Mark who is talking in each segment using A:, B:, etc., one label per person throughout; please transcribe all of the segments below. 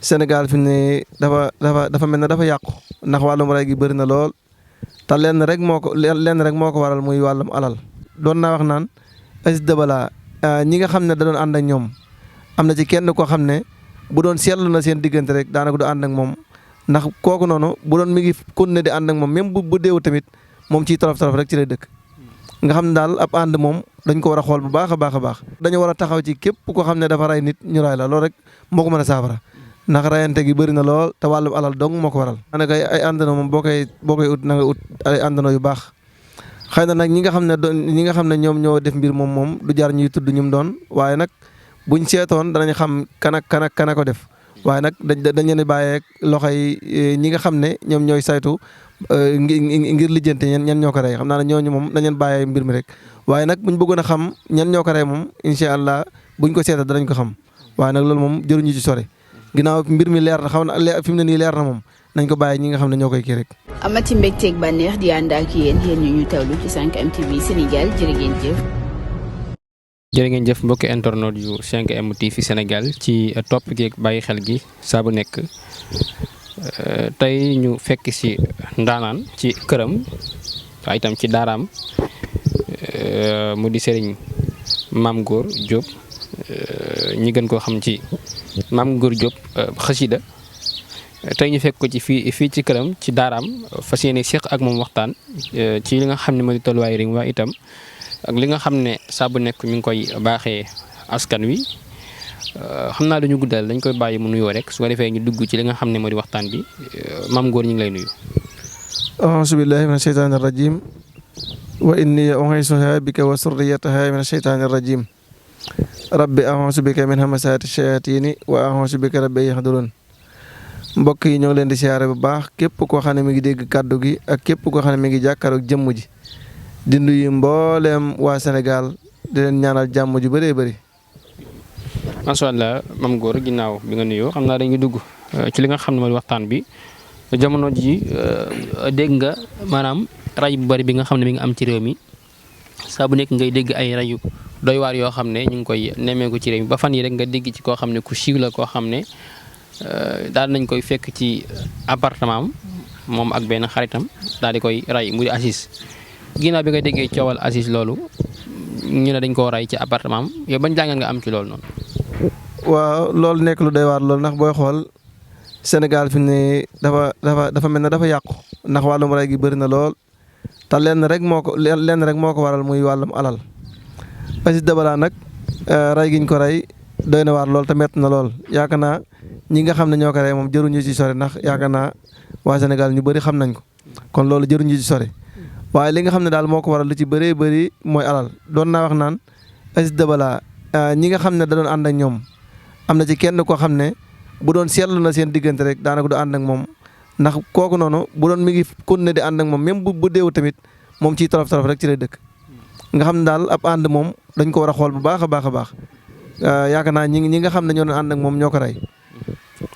A: Sénégal fi mu ne dafa mel ne dafa yàqu ndax wàllum rey gi bëri na lool te lenn rek moo ko waral muy wàllum alal. doon naa wax naan Aziz Dabala ñi nga xam ne da doon ànd ak ñoom am na ci kenn koo xam ne bu doon seetlu na seen diggante rek daanaka du ànd ak moom ndax kooku noonu bu doon mi ngi continuer di ànd ak moom même bu deewu tamit moom ciy torof rek ci lay dëkk. nga xam ne daal ab ànd moom dañ ko war a xool bu baax a baax a baax. dañu war a taxaw ci képp koo xam ne dafa rey nit ñu ray la loolu rek moo ko mën a saafara. ndax rayante gi bëri na lool te wàllum alal dong moo ko waral. daanaka ay àndandoo moom boo koy ut na nga ut ay àndandoo yu baax xëy na nag ñi nga xam ne ñoom ñoo def mbir moom du jar ñuy tudd ñum doon waaye nag buñ seetoon danañ xam kan ko def waaye nag dañ leen bàyyeeg loxoy ñi nga xam ne ñoom ñooy saytu ngir lijjante ñan ñoo ko rey xam naa ne ñooñu moom dañ leen bàyyee mbir mi rek waaye nag buñ bëggoon a xam ñan ñoo ko rey moom incha allah buñ ko seeta danañ ko xam waaye nag loolu moom jëruñu ci sore ginnaaw mbir mi leer na xaw na fi mu ne nii leer na moom nañ ko bàyyi ñi nga xam ne ñoo koy kii rek.
B: amati mbégteeg bànneex di ànd ak yéen ñu teewlu ci 5M TV Sénégal jërë ngeen jëf.
C: jërë ngeen jëf mbokki internet yu 5M TV Sénégal ci topp gi bàyyi xel gi saa bu nekk tey ñu fekk si ndaanaan ci këram waaye itam ci daaraam mu di Serigne Mame Gor Diop ñi gën koo xam ci Mame Gor Diop xasida tey ñu fekk ko ci fii ci këram ci daaraam fas yéene seq ak moom waxtaan ci li nga xam ne moo di tolluwaay réew mi waaye itam ak li nga xam ne saa bu nekk mi ngi koy baaxee askan wi xam naa dañu guddal dañ koy bàyyi mu nuyoo rek su ko defee ñu dugg ci li nga xam ne moo di waxtaan bi Mame Gor ñu ngi lay nuyu.
A: a'uuzu billaahi mina shaytaani rajiim wa inni u'iizuhaa bika wa zurriyyatahaa mina shaytaani rajiim rabbi a'uuzu bika min hamazaati shayaatiini wa a'uuzu bika rabbi yahduruun. mbokk yi ñoo ngi leen di siyaare bu baax képp koo xam ne mi ngi dégg kàddu gi ak képp koo xam ne mi ngi jàkkaarloog jëmm ji di nuyu mbooleem waa Sénégal di leen ñaanal jàmm ju bëree bëri.
C: macha allah Mame Gor ginnaaw bi nga nuyoo xam naa dañuy dugg ci li nga xam ne mooy waxtaan bi jamono ji dégg nga maanaam ray bu bëri bi nga xam ne mi ngi am ci réew mi saa bu nekk ngay dégg ay rayu doy waar yoo xam ne ñu ngi koy nemmeeku ci réew mi ba fan yi rek nga dégg ci koo xam ne ku siiw la koo xam ne. daal nañ koy fekk ci appartement am moom ak benn xaritam daal di koy ray mu di Aziz ginnaaw bi nga déggee coowal Aziz loolu ñu ne dañ koo ray ci appartement am yow bañ jàngal nga am ci loolu noonu.
A: waaw loolu nekk lu doy waar loolu ndax booy xool Sénégal fi mu ne dafa mel ne dafa yàqu ndax wàllum rey gi bëri na lool te lenn rek moo ko waral muy wàllum alal Aziz Dabala nag rey giñ ko rey doy na waar lool te mett na lool yaakaar naa ñi nga xam ne ñoo ko rey moom jëruñu ci sore ndax yaakaar naa waa Sénégal ñu bëri xam nañ ko kon loolu jëruñu ci sore waaye li nga xam ne daal moo ko waral lu ci bëree bëri mooy alal doon naa wax naan Aziz Dabala ñi nga xam ne da doon ànd ak ñoom am na ci kenn koo xam ne bu doon seetlu na seen diggante rek daanaka du ànd ak moom ndax kooku noonu bu doon mi ngi continuer di ànd ak moom même bu deewu tamit moom ciy torof rek ci lay dëkk. nga xam ne daal ab ànd moom dañ ko war a xool bu baax a baax a baax yaakaar naa ñi nga xam ne ñoo doon ànd ak moom ñoo ko rey.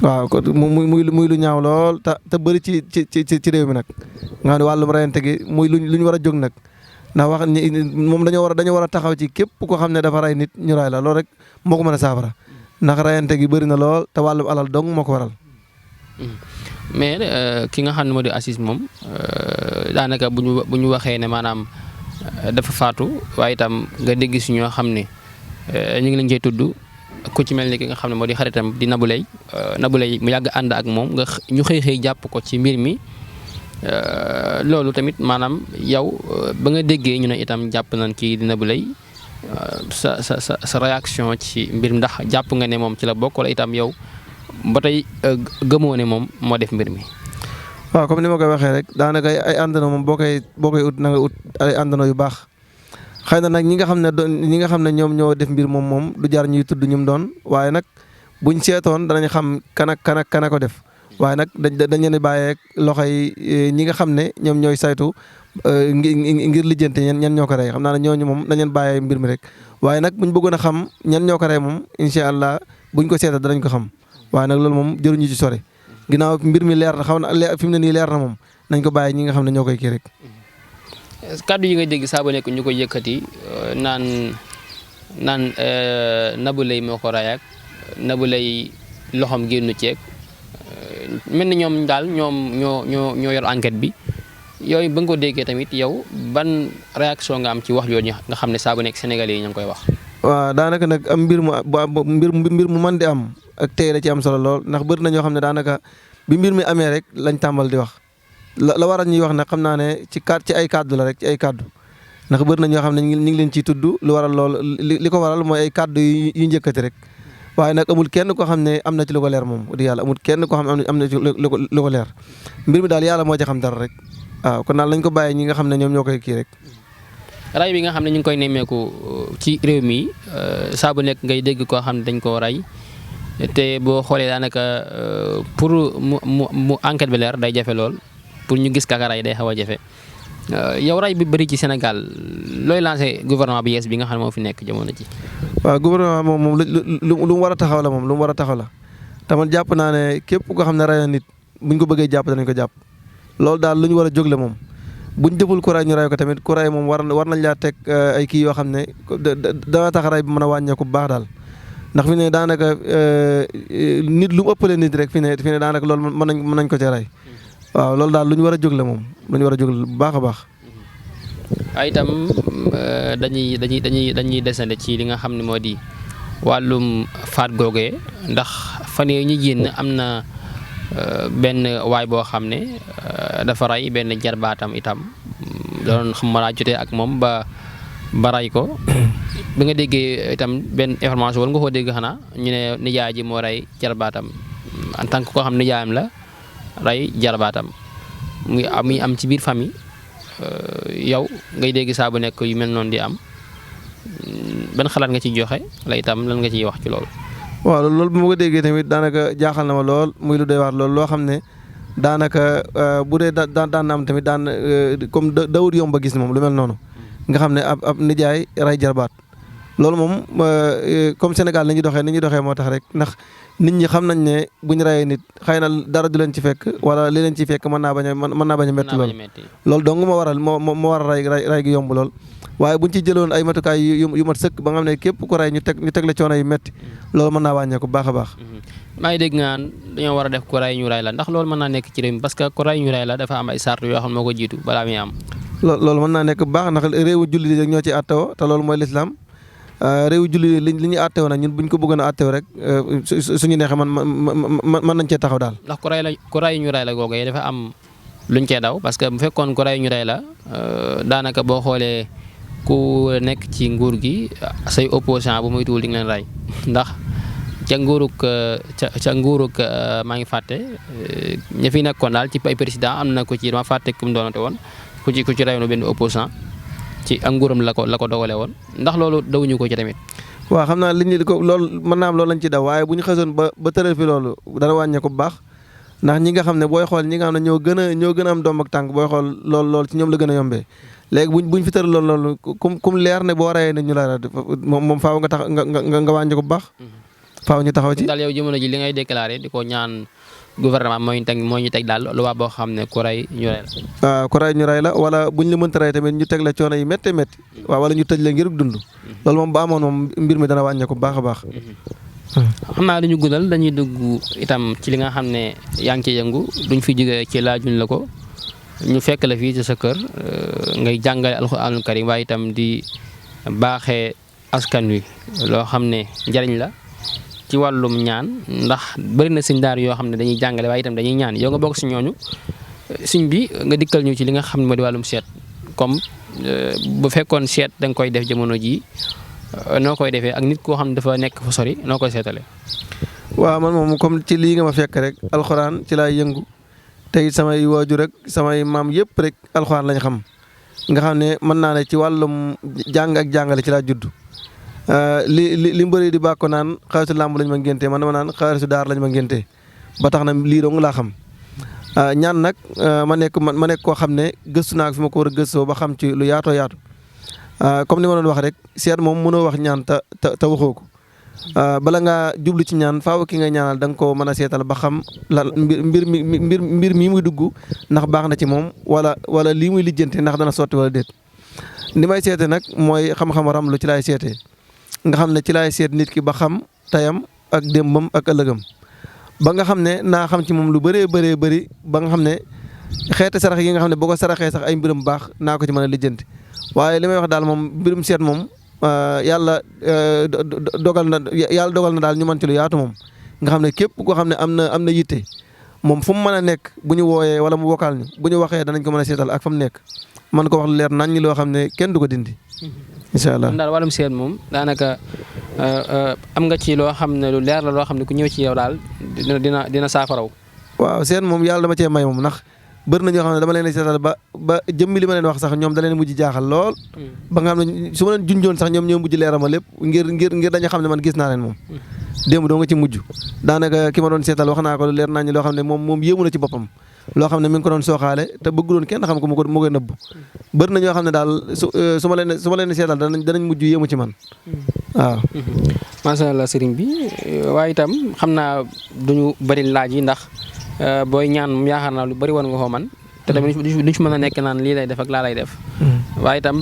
A: waaw muy lu ñaaw lool te bëri ci réew mi nag nga xam ne wàllum reyante gi muy lu ñu war a jóg nag ndax wax moom dañoo war a taxaw ci képp koo xam ne dafa rey nit ñu ray la loolu rek moo ko mën a saafara ndax reyante gi bëri na lool te wàllum alal dong moo ko waral.
C: mais ki nga xam ne moo di Aziz moom daanaka bu ñu waxee ne maanaam dafa faatu waaye itam nga dégg si ñoo xam ne ñu ngi leen cay tudd. ku ci mel ni ki nga xam ne moo di xaritam di Nabou Leye mu yàgg ànd ak moom ñu xëy jàpp ko ci mbir mi loolu tamit maanaam yow ba nga déggee ñu ne itam jàpp nañ kii di Nabou Leye sa réaction ci mbir mi ndax jàpp nga ne moom ci la bokk wala itam yow ba tey gëmoo ne moom moo def mbir mi.
A: waaw comme ni ma koy waxee rek daanaka ay àndandoo moom boo koy ut na nga ut ay àndandoo yu baax. xëy na nag ñi nga xam ne ñoom ñoo def mbir moom du jar ñuy tudd ñum doon waaye nag buñ seetoon danañ xam kan ko def waaye nag dañ leen bàyyeeg loxoy ñi nga xam ne ñoom ñooy saytu ngir lijjante ñan ñoo ko rey xam naa ne ñooñu moom dañ leen bàyyee mbir mi rek waaye nag buñ bëggoon a xam ñan ñoo ko rey moom incha allah buñ ko seeta danañ ko xam waaye nag loolu moom jëruñu ci sore ginnaaw mbir mi leer na xaw na fi mu ne nii leer na moom nañ ko bàyyi ñi nga xam ne ñoo koy kii rek.
C: kàddu yi nga dégg saa bu nekk ñu koy yëkkati naan Nabou Leye moo ko ray ak Nabou Leye loxoom génnu ceeg mel ni ñoom daal ñoo yor enquête bi yooyu ba nga ko déggee tamit yow ban réaction nga am ci wax yooyu nga xam ne saa bu nekk Sénégalais yi ñu ngi koy wax.
A: waaw daanaka nag am mbir mu mën di am ak tey da ci am solo lool ndax bëri na ñoo xam ne daanaka bi mbir mi amee rek lañ tàmbal di wax la waral ñuy wax nag xam naa ne ci ay kàddu la rek ci ay kàddu ndax bëri na ñoo xam ne ñu ngi leen ciy tudd lu waral lool li ko waral mooy ay kàddu yu njëkkati rek waaye nag amul kenn koo xam ne am na ci lu ko leer moom di yàlla amul kenn koo xam ne am na ci lu ko leer mbir mi daal yàlla moo ci xam dara rek waaw kon daal lañ ko bàyyi ñi nga xam ne ñoom ñoo koy kii rek.
C: ray bi nga xam ne ñu ngi koy nemmeeku ci réew mi saa bu nekk ngay dégg koo xam ne dañ koo ray te boo xoolee daanaka pour mu enquête bi leer day jafe lool pour ñu gis kaka ray day xaw a jafe yow ray bi bëri ci Sénégal looy lancé gouvernement bi yees bi nga xam ne moo fi nekk jamono ji.
A: waaw gouvernement moom lu mu war a taxaw la moom lu mu war a taxaw la te man jàpp naa ne képp koo xam ne ray na nit buñ ko bëggee jàpp danañ ko jàpp loolu daal lu ñu war a jóg la moom. buñ deful ku ray ñu ray ko tamit ku ray moom war nañ laa teg ay kii yoo xam ne dana tax ray bi mën a wàññeeku bu baax daal ndax fi ne daanaka nit lu mu ëppale nit rek fi ne daanaka loolu mën nañ ko ci ray waaw loolu daal lu ñu war a jóg la moom lu ñu war a jóg la bu baax a baax.
C: waaye itam dañuy desandi ci li nga xam ne moo di wàllum faat googee ndax fan yii ñu génn am na benn waay boo xam ne dafa ray benn jarbaatam itam doon xam ma laa jotee ak moom ba ray ko bi nga déggee itam benn information wala nga koo dégg xanaa ñu ne nijaay ji moo ray jarbaatam en tant que koo xam nijaayam la ray jarbaatam muy am ci biir famille yow ngay dégg saa bu nekk yu mel noonu di am ban xalaat nga ci joxe la itam lan nga ciy wax ci loolu.
A: waaw loolu bu ma ko déggee tamit daanaka jaaxal na ma lool muy lu doy waar lool loo xam ne daanaka bu dee daan na am tamit daan comme dawut yomb a gis moom lu mel noonu nga xam ne ab nijaay ray jarbaat loolu moom comme Sénégal ni ñuy doxee moo tax rek ndax nit ñi xam nañ ne bu ñu rayee nit xëy na dara du leen ci fekk wala li leen ci fekk mën naa bañ a métti loolu donc moo waral moo waral ray gi yomb lool waaye buñ ci jëloon ay matukaay yu mat sëkk ba nga xam ne képp ku ray ñu teg la coono yu métti loolu mën naa wàññeeku bu baax a baax.
C: maa ngi dégg nga naan dañoo war a def ku ray ñu ray la ndax loolu mën naa nekk ci réew mi parce que ku ray ñu ray la dafa am ay sart yoo xam ne moo ko jiitu balaa muy am.
A: loolu mën naa nekk bu baax ndax réewu jullit rek ñoo ci àttewoo te loolu mooy lislaam réewu jullit li ñuy àttewoo nag ñun buñ ko bëggoon a àttew rek suñu neexee mën nañ cee taxaw daal.
C: ndax ku ray ñu ray la googu dafa am luñ cee daw parce que bu fekkoon ku ray ñu ray la daanaka boo xoolee ku nekk ci nguur gi say opposant bu muy tuul di nga leen ray ndax ca nguurug maa ngi fàtte ña fi nekkoon daal ci ay président am na ko ci dama fàtte ku mu doonate woon ku ci rayoon benn opposant ci ak nguuram la ko dogale woon ndax loolu dawuñu ko ci tamit.
A: waaw xam naa loolu mën naa am loolu lañ ci daw waaye bu ñu xasoon ba tëral fi loolu dana wàññeeku bu baax ndax ñi nga xam ne booy xool ñi nga xam ne ñoo gën a am doom ak tànk booy xool loolu ci ñoom la gën a yombee léegi buñ fi tëral loolu kum leer ne boo rayee ne ñu la moom faaw nga tax nga wàññi ko bu baax faaw ñu taxaw ci.
C: daal yow jamono ji li ngay déclaré di ko ñaan gouvernement moo ñu teg daal loi boo xam ne ku ray ñu ray la.
A: waaw ku ray ñu ray la wala buñ la mënta ray tamit ñu teg la coono yi métti waaw wala ñu tëj la ngir dund loolu moom ba amoon moom mbir mi dana wàññeeku bu baax a baax.
C: xam naa dañu guddal dañuy dugg itam ci li nga xam ne yaa ngi ciy yëngu duñ fi jógee ci laajuñ la ko ñu fekk la fii ci sa kër ngay jàngale alxuraanul karim waaye itam di baaxee askan wi loo xam ne njariñ la ci wàllum ñaan ndax bëri na sëñ daar yoo xam ne dañuy jàngale waaye itam dañuy ñaan yow nga bokk si ñooñu sëñ bi nga dikkal ñu ci li nga xam ne moo di wàllum seet comme bu fekkoon seet da nga koy def jamono ji noo koy defee ak nit koo xam ne dafa nekk fa sori noo koy seetale.
A: waaw man moom comme ci lii nga ma fekk rek alxuraan ci laay yëngu tey samay waajur rek samay maam yëpp rek alxuraan lañ xam nga xam ne mën naa ne ci wàllum jàng ak jàngale ci laa judd. li mbëri di bàkko naan xaalisu làmb lañ ma ngéntee man dama naan xaalisu daar lañ ma ngéntee ba tax na lii dong laa xam ñaan nag ma nekk koo xam ne gëstu naa fi ma ko war a gëstoo ba xam ci lu yaatoo yaatu comme ni ma doon wax rek seet moom mënoo wax ñaan te waxoo ko bala ngaa jublu ci ñaan faaw ki nga ñaanal da nga koo mën a seetal ba xam la mbir mii muy dugg ndax baax na ci moom wala lii muy lijjante ndax dana sotti wala déet ni may seete nag mooy xam-xam ram lu ci laay seetee nga xam ne ci laay seet nit ki ba xam tayam ak démbam ak ëllëgam ba nga xam ne naa xam ci moom lu bëree bëri ba nga xam ne xeeti sarax yi nga xam ne boo ko saraxee sax ay mbiram baax naa ko ci mën a lijjanti waaye li may wax daal moom mbirum seet moom yàlla dogal na daal ñu mën ci lu yaatu moom nga xam ne képp koo xam ne am na yitte moom fu mu mën a nekk bu ñu wooyee wala mu vocal ñu bu ñu waxee danañ ko mën a seetal ak fa mu nekk man ko wax lu leer nañ ñi loo xam ne kenn du ko dindi incha allah.
C: daal wàllum seet moom daanaka am nga ci loo xam ne lu leer la loo xam ne ku ñëw ci yow daal dina saafaraw.
A: waaw seet moom yàlla dama cee may moom ndax bëri na ñoo xam ne dama leen di seetal ba jëmmi li ma leen wax sax ñoom da leen mujj jaaxal lool. ba nga xam ne su ma leen junjoon sax ñoom ñoo mujj leeral ma lépp ngir dañu xam ne man gis naa leen moom. démb doo nga ci mujj daanaka ki ma doon seetal wax naa ko lu leer nañ loo xam ne moom yéemu na ci boppam loo xam ne mi ngi ko doon sooxaale te bëgguloon kenn xam ko mu koy nëbb bëri na ñoo xam ne daal su ma leen seetal danañ mujj yéemu ci man waaw.
C: macha allah sëriñ bi waaye itam xam naa duñu bëri laaj yi ndax booy ñaan yaakaar naa lu bëri war nga ko man te tamit duñ fi mën a nekk naan lii lay def ak laa lay def waaye itam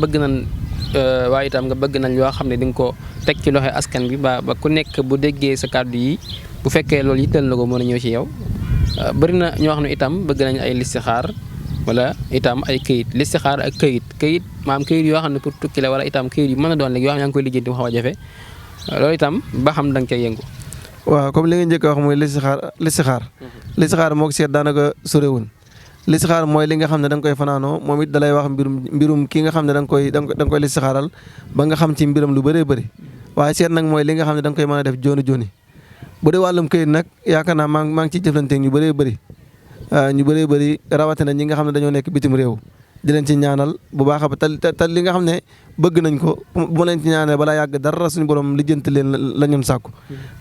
C: nga bëgg nañ loo xam ne di nga ko teg ci loxo askan bi ba ku nekk bu déggee sa kàddu yi bu fekkee loolu yitteel na ko mën a ñëw ci yow bëri na ñoo xam ne itam bëgg nañ ay listixaar wala itam ay këyit listixaar ak këyit maam këyit yoo xam ne pour tukki la wala itam këyit yu mën a doon léegi yoo xam ne yaa ngi koy lijjanti mu xaw a jafe loolu itam ba xam da nga cay yëngu.
A: waaw comme li nga njëkk a wax mooy listixaar moo ko seet daanaka sorewul listixaar mooy li nga xam ne da nga koy fanaanoo moom it dalay wax mbirum ki nga xam ne da nga koy listixaaral ba nga xam ci mbiram lu bëree bëri waaye seet nag mooy li nga xam ne da nga koy mën a def jooni bu dee wàllum këyit nag yaakaar naa maa ngi ciy jëflanteeg ñu bëree bëri rawatina ñi nga xam ne dañoo nekk bitim réew di leen ci ñaanal bu baax a te li nga xam ne bëgg nañ ko bu ma leen ci ñaanal balaa yàgg dara suñu borom lijjanti leen la ñun sàkku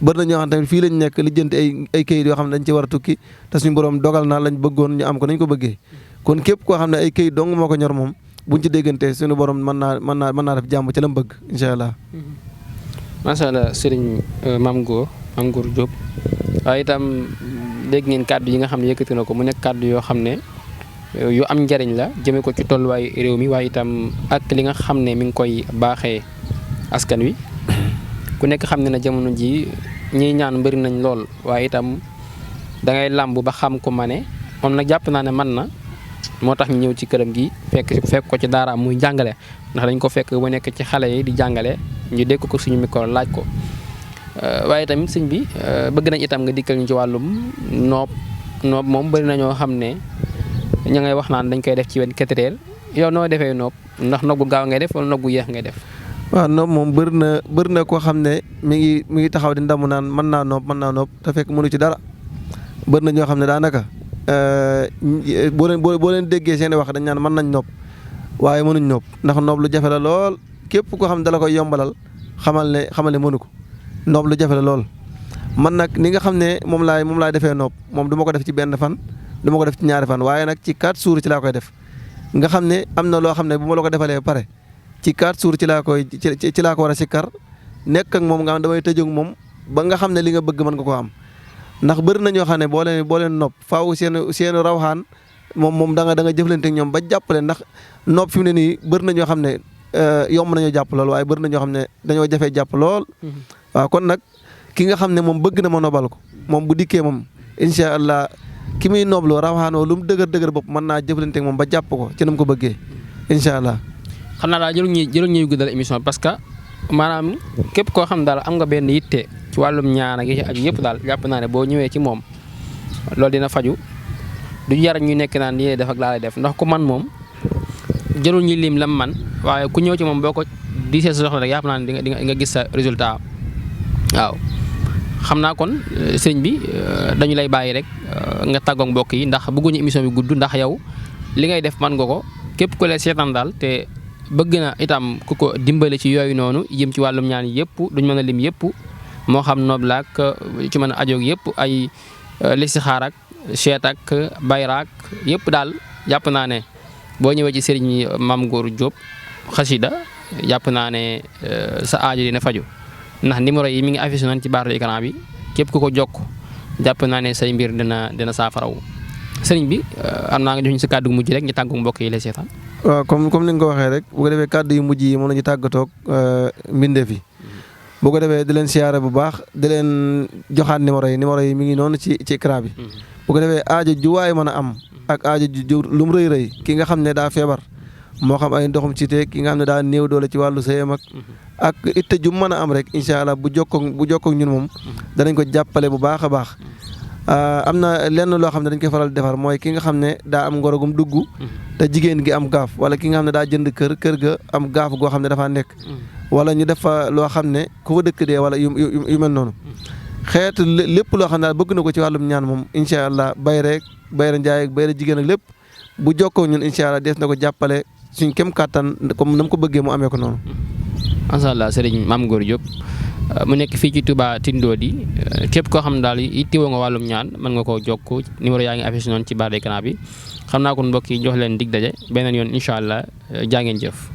A: bëri na ñoo xam tamit fii lañ nekk lijjanti ay këyit yoo xam ne dañ ci war a tukki te suñu borom dogal na lañ bëggoon ñu am ko nañ ko bëggee kon képp koo xam ne ay këyit dong moo ko ñor moom buñ ci déggante suñu borom mën naa def jàmm ci la mu bëgg incha allah.
C: macha allah sëriñ Mame Ngor Diop waaye itam dégg ngeen kàddu yi nga xam ne yëkkati na ko mu nekk kàddu yoo xam ne yu am njariñ la jëme ko ci tolluwaayu réew mi waaye itam ak li nga xam ne mi ngi koy baaxee askan wi ku nekk xam ne na jamono ji ñiy ñaan bëri nañ lool waaye itam da ngay làmb ba xam ko ma ne moom nag jàpp naa ne man na moo tax ñu ñëw ci këram gi fekk ko ci daaraam muy jàngale ndax dañ ko fekk bu nekk ci xale yi di jàngale ñu dégg ko suñu micro laaj ko waaye tamit sëñ bi bëgg nañ itam nga dikkal ñu ci wàllum noob moom bëri na ñoo xam ne ña ngay wax naan dañ koy def ci 24 heures yow noo defee noob ndax noob gu gaaw ngay def wala noob gu yéex ngay def.
A: waaw noob moom bëri na koo xam ne mi ngi taxaw di ndamu naan mën naa noob te fekk mënu ci dara bëri na ñoo xam ne daanaka boo leen déggee seen wax dañ naan mën nañ noob waaye mënuñ noob ndax noob lu jafe la lool képp koo xam ne dala koy yombalal xamal ne mënu ko noob lu jafe la lool. man nag ni nga xam ne moom laay defee noob moom du ma ko def ci benn fan du ma ko def ci ñaari fan waaye nag ci 4 jours ci laa koy def nga xam ne am na loo xam ne bu ma la ko defalee ba pare ci 4 jours ci laa ko war a sikkar nekk ak moom nga xam damay tëjoog moom ba nga xam ne li nga bëgg mën nga ko am ndax bëri na ñoo xam ne boo leen nopp faaw seen rawxaan moom da nga jëflante ak ñoom ba jàppale ndax nopp fi mu ne nii bëri na ñoo xam ne yomb nañoo jàpp lool waaye bëri na ñoo xam ne dañoo jafee jàpp lool waaw kon nag ki nga xam ne moom bëgg na ma nobal ko moom bu dikkee moom incha allah ki muy noobloo rawaxaanoo lu mu dëgër bopp mën naa jëflante ak moom ba jàpp ko ci na mu ko bëggee incha allah.
C: xam naa daal jëluñ ñuy guddal émission parce que maanaam képp koo xam daal am nga benn yitte ci wàllum ñaan ak yi aju yëpp daal jàpp naa ne boo ñëwee ci moom loolu dina faju du jar ñu nekk naan lii lay def ak laa lay def ndax ku man moom jëlul ñuy lim lam man waaye ku ñëw ci moom boo ko diisee sa soxla rek jàpp naa ne di nga gis sa résultat waaw. xam naa kon sëñ bi dañu lay bàyyi rek nga tàggoog mbokk yi ndax bëgguñu émission bi gudd ndax yow li ngay def man nga ko képp ku lay seetaan daal te bëgg na itam ku ko dimbale ci yooyu noonu jëm ci wàllum ñaan yëpp duñ mën a lim yëpp moo xam noob laak ci mën a ajoog yëpp ay listixaar ak seet ak bayraak yëpp daal jàpp naa ne boo ñëwee ci sëriñ Mame Ngor Diop xasida jàpp naa ne sa aajo dina faju ndax numéro yi mi ngi affiché nañ ci barre écran bi képp ku ko jokk jàpp naa ne say mbir dina saafaraw sëriñ bi am naa nga jox ñu sa kàddu mujj rek ñu tàggu mbokk yi lay seetaan. waaw
A: comme ni nga ko waxee rek bu ko defee kàddu yu mujj yi moom la ñu tàggatoog mbindeef yi bu ko defee di leen siyaare bu baax di leen joxaat numéro yi mi ngi noonu ci écran bi bu ko defee aajo ju waay mën a am ak aajo ju lu mu rëy ki nga xam ne daa feebar moo xam ay ndoxum ci teeg ki nga xam ne daa néew doole ci wàllu sëyam ak itte ju mën a am rek incha allah bu jokkoo ñun moom danañ ko jàppale bu baax a baax. am na lenn loo xam ne dañ koy faral defar mooy ki nga xam ne daa am ngorogum dugg te jigéen gi am gaaf wala ki nga xam ne daa jënd kër ga am gaaf goo xam ne dafaa nekk wala ñu def fa loo xam ne ku fa dëkk dee wala yu mel noonu xeetu lépp loo xam ne daal bëgg na ko ci wàllum ñaan moom incha allah bayra njaay ak bayra jigéen ak lépp bu jokkoo ñun incha allah des na ko jàppale suñ kem kàttan comme na mu ko bëggee mu amee ko noonu.
C: macha allah sëriñ Mame Gor Diop mu nekk fii ci Touba Tindodi képp koo xam ne daal itteewoo nga wàllum ñaan mën nga koo jokk numéro yaa ngi affiché noonu ci barre d'écran bi xam naa kon mbokk yi jox leen dig daje beneen yoon incha allah jaa ngeen jëf.